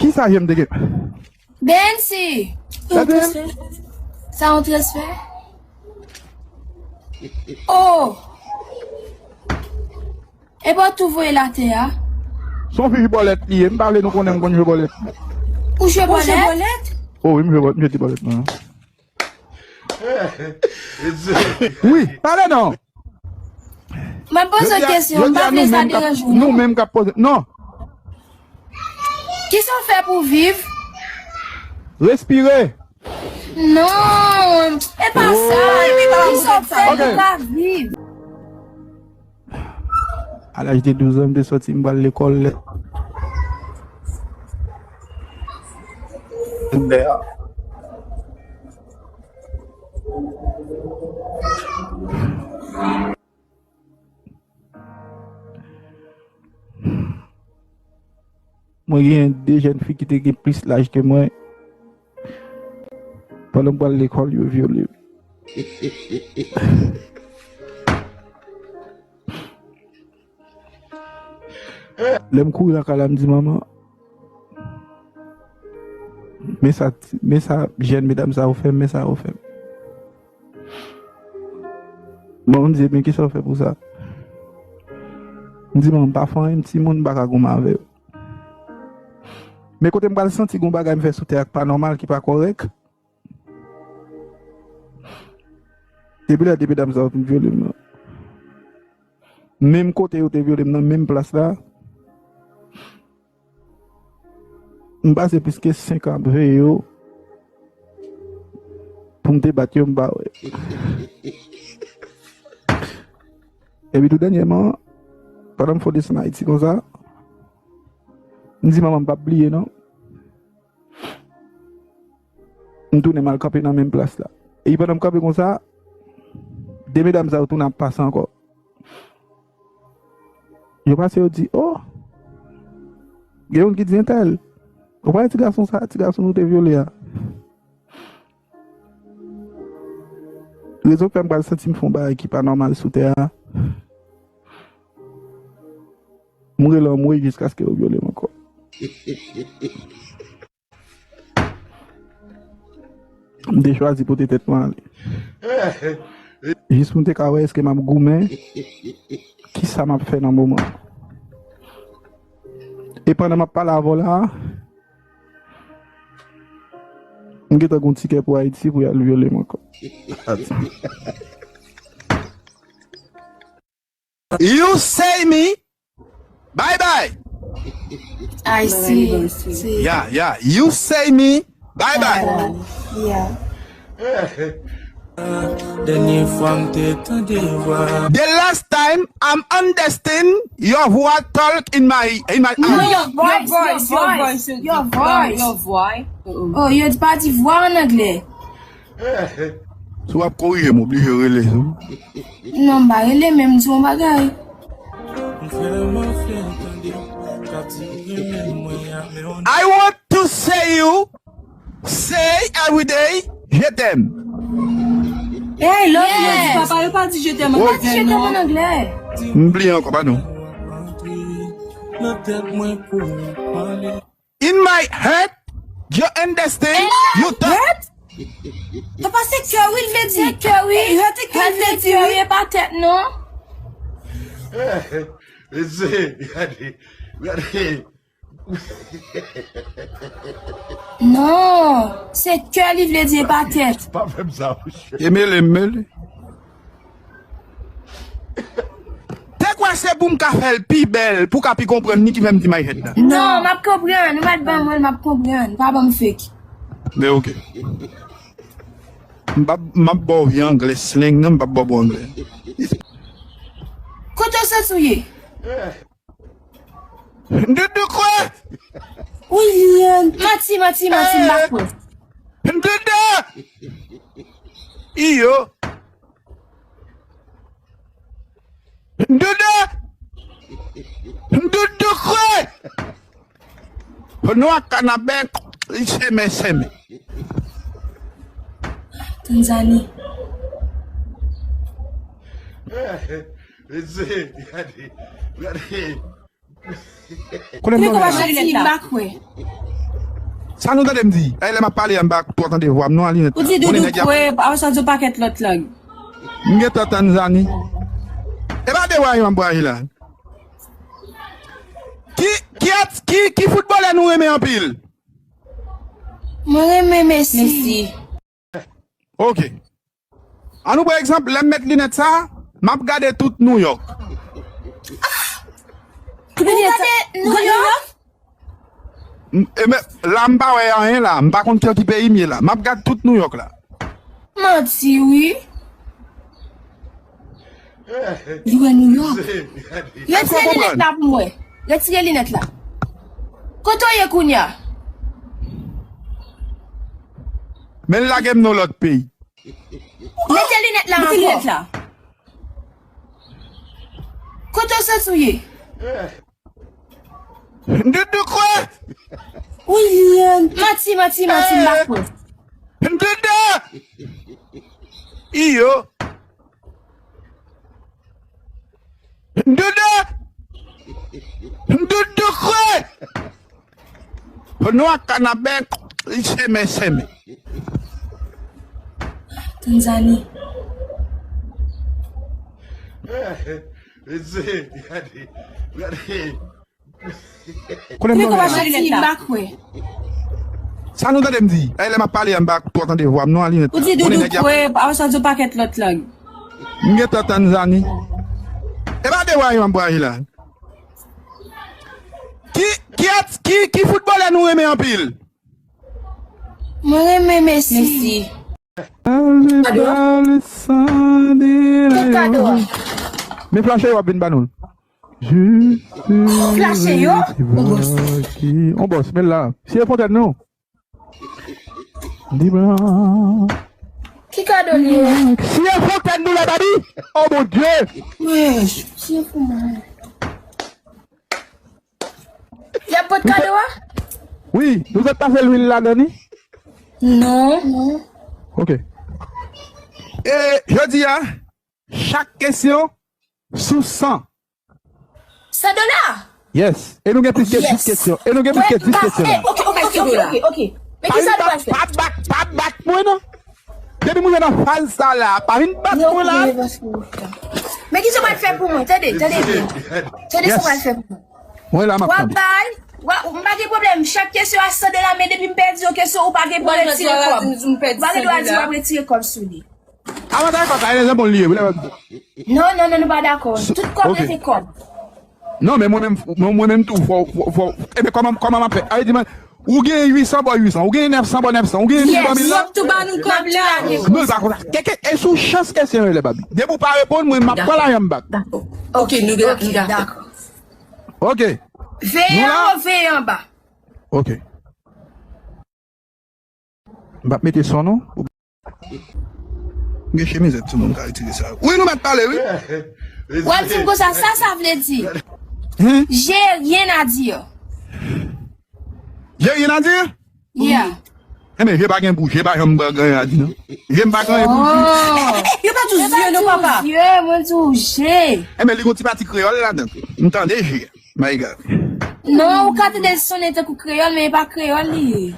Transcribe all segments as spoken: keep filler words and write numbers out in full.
Kisa je m te gen? Bensi! Sa yon transfè? Sa yon transfè? Oh! Epa w tou voye l atè a? Se yon fi jwe bòlèt li ye, m pa vle nou konnen m konn jwe bòlèt. Ou jwe bòlèt? Oh wi, m jwe bòlèt, m jwe ti bòlèt mwen. Wi, pale non. Mwen poze w kesyon, m pa vle sa deranje w. Nou menm k ap poze. Non. Kisa w fè pou w viv? Respire. Non, e pa sa. Kisa w fè pou w ka viv? A laj de douz an, m te sòti, m pral lekòl lè. Mwen gen de jèn fi ki te gen plis laj ke mwen. Pandan m pral lekòl, yo vyole m. Lè m kouri lakay la, m di, "Manman, men sa, men sa jèn medam sa yo fè m, men sa yo fè m." Bon, m di, "Men kisa w fè pou sa?" M di, "Manman, m pa fè anyen, m timoun, m pa ka goumen avè yo." Men kote m pral santi gon bagay m fè sou tè a k pa nòmal, ki pa kòrèk, depi lè de medam sa yo fin vyole m nan, menm kote yo te vyole m nan, menm plas la, m pase plis ke senk an ap veye yo pou m te bat yo, m pa wè. Epi tou dènyèman, pandan m fè desann Ayiti konsa, m di manman m p ap bliye non. M tounen m al kanpe nan menm plas la. Epi pandan m kanpe konsa, de medam sa yo tounen ap pase ankò. Yo pase yo di, oh, gen youn ki di entèl. Ou pa wè ti gason sa, ti gason nou te vyole a. Rezon k fè m pral santi m fè yon bagay ki pa nòmal sou tè a. M rele anmwey jiskaske yo vyole m ankò. M te chwazi pote tèt mwen ale. Jis pou m te ka wè èske m ap goumen, kisa m ap fè nan moman. E pandan m ap pale avè w la, m gentan gen yon tikè pou Ayiti pou y al vyole m ankò. You say me, bye bye. I see. See. Yeah, yeah. You say me, bye bye. Yeah. Dènye fwa m te tande vwa. The last time I'm understand your voice talk in my in my No, ear. your voice, your voice, your voice. Oh, yo pa di vwa an anglè. Si w ap korije m, oblije rele tou. Non, m pa rele menm di yon bagay. M fè mwen fè tande. K ap di renmen mwen a men yon I want to say you say every day je t'aime. Hey, love you. Papa yo pa di je t'aime Oh. an anglè Di non. an anglè. M bliye ankò, padon. Nan tèt mwen pou pale. In my head, you understand, you talk. Papa, se kè wi, l vle di. Se kè wi. Hurt e kè l vle di wi, e pa tèt non. Mesye, gade, gade. Non, se kè li vle di, e pa tèt. Pa fè m sa, monchè. E mele m mele. Te kwè se pou m ka fè l pi bèl, pou w ka pi konprann ni ki fè m di my head la. Non, m ap konprann, ou mèt ban mwen, m ap konprann, pa ban m fake. Men oke. M p ap, m ap ba w vye anglè slang, non, m p ap ba w bon anglè. Kote w santi w ye? Doudou kwè! William. Manti, manti, manti, m pa kwè. Doudou! Iyo! Doudou! Doudou kwè! Nou ak kanabè, li semen, semen. Tanzani. Mesye, gade, gade. Konnen Mwen m konpa nan cheri, m pa kwè. Sa nou tande m di? Ay, lè m ap pale a, m pa twò tande vwa m non, a linèt. Ou di Bon, Doudou nèg y ap- kwè, pa sa di yon pakèt lòt lang. M gen tan Tanzani. E pa de vwa yo m ap bwaye la. Ki, ki, at- ki, ki foutbolè nou renmen anpil? Mwen renmen Messi. Messi. Ok. An nou pran egzanp, lè m met linèt sa, m ap gade tout New York. Ou gade New York? M- e men, la m pa wè anyen la, m pa konn ki, ki peyi m ye la. M ap gade tout New York la. Manti wi. Li wè New York. Retire linèt la pou mwen. Retire linèt la. Kote w ye kounya? Men l lage m nan lòt peyi. Mete linèt la ankò. Kote w santi w ye? Doudou kwè! William. Manti, manti, manti, m pa kwè. Doudou! Iyo! Doudou! Doudou kwè! Nou ak kanabè, li semen, semen. Tanzani. Mesye, gade, gade. Konnen m Mwen konpa nan cheri, Manti, linèt m la. pa kwè. Sa nou tande m di? Ay, lè m ap pale a, m pa twò tande vwa m non, a linèt. Ou di Konnen Doudou nèg y ap- kwè, pa sa di yon pakèt lòt lang. M gen tan Tanzani. E pa de vwa yo m ap bwaye la. Ki, ki, at- ki, ki foutbolè nou renmen anpil? Mwen renmen Messi. Messi. Ki kado a? Men flache yo ap vin ba nou. Flache yo? On bòs, men la. Si e Fontèn non. Di blan. Ki kado li ye? Si e Fontèn nou la, babi. Oh mon Dieu. Wesh, si e pou mwen. Y ap pot kado a? Wi, nou sot pase lwil ladan li? Non. Ok. E jodi a, chak kesyon sou san. San dola? Yes. E nou gen plis ke dis kesyon. E nou gen plis ke dis kesyon la. Ok, ok, ok, ok, ok. Men ki sa nou pral fè? Pa bat, pa bat mwen non. Depi mwen nan faz sa la, pa vin bat mwen la. Men ki sa w pral fè pou mwen? Tande, tande byen. Tande sa w pral fè pou mwen. Mwen la, m ap tande. W ap bay, w ap, m pa gen pwoblèm. Chak kesyon a san dola, men depi m pèdi yon kesyon, ou pa gen pwoblèm retire kòb. Ou pa gen dwa di w ap retire kòb sou li. Avantaj pa sa, e lèzanm bon li ye, wi, lè w ap di. Non, non, non, nou pa dakò. Tout kòb rete kòb. Non, men mwen menm, mwen, mwen menm tou, fò, fò, fò, e men kòman, kòman m ap fè? A, di mwen, ou gen uit san, ba w uit san, ou gen nèf san, ba w nèf san, ou gen mil, ba w mil la. Yes, y ap tou ba nou kòb la. Non, l pa konsa. Kèk, e sou chans kesyon yo lè, Babi. Depi w pa reponn, mwen, m ap pran lajan m back. Dakò. Ok, nou gen, nou gen. Ok. Veye anwo, veye anba. Ok. M p ap mete son non. M gen chemizèt sou mwen, m ka retire sa. Wi, nou mèt pale, wi. W ap di m konsa, sa sa vle di? Hein? J'ai rien à dire. J'ai rien à dire? Yeah. Enben, je pa gen bouch, je pa janm gen anyen a di non. Je m pa gen anyen pou di. Yo pa tou zye non, papa. Zye, mwen di w je. Enben, li gon ti pati kreyòl ladan tou. M tande je. My God. Non, ou ka tande l sonnen tankou kreyòl, men e pa kreyòl li ye.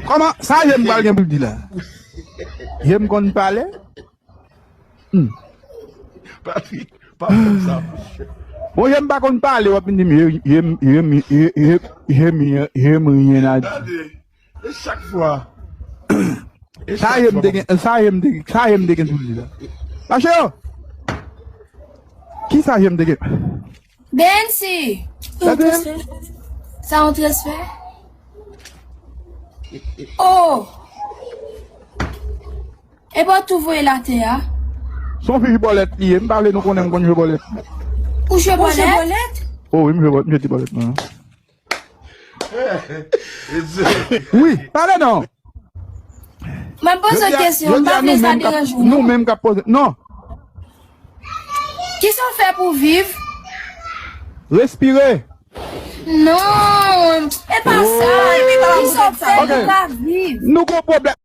Kòman? Sa je m pral gen pou l di la? Je m konn pale? Hmm. Patrick, pa fè sa, monchè. Bon, je m pa konn pale, w ap vin di m je, je, je, je, je, je, je m rien à dire. Tande, e chak fwa. Sa je m te gen, sa je m te, sa je m te gen pou l di la. Mache yo! Ki sa je m te gen? Bensi! Sa yon transfè? Sa yon transfè? Oh! E pa w tou voye l atè a? Se yon fich bòlèt li ye. M pa vle nou konnen m konn jwe bòlèt. Ou jwe bòlèt? Oh wi, m jwe bòlèt, m jwe ti bòlèt mwen. Wi, pale non. Mwen poze w kesyon, m pa vle sa deranje w non. Nou menm k ap poze. Non. Kisa w fè pou w viv? Respire. Non, e pa sa. Kisa w fè pou w ka viv? Nou gon pwoblèm.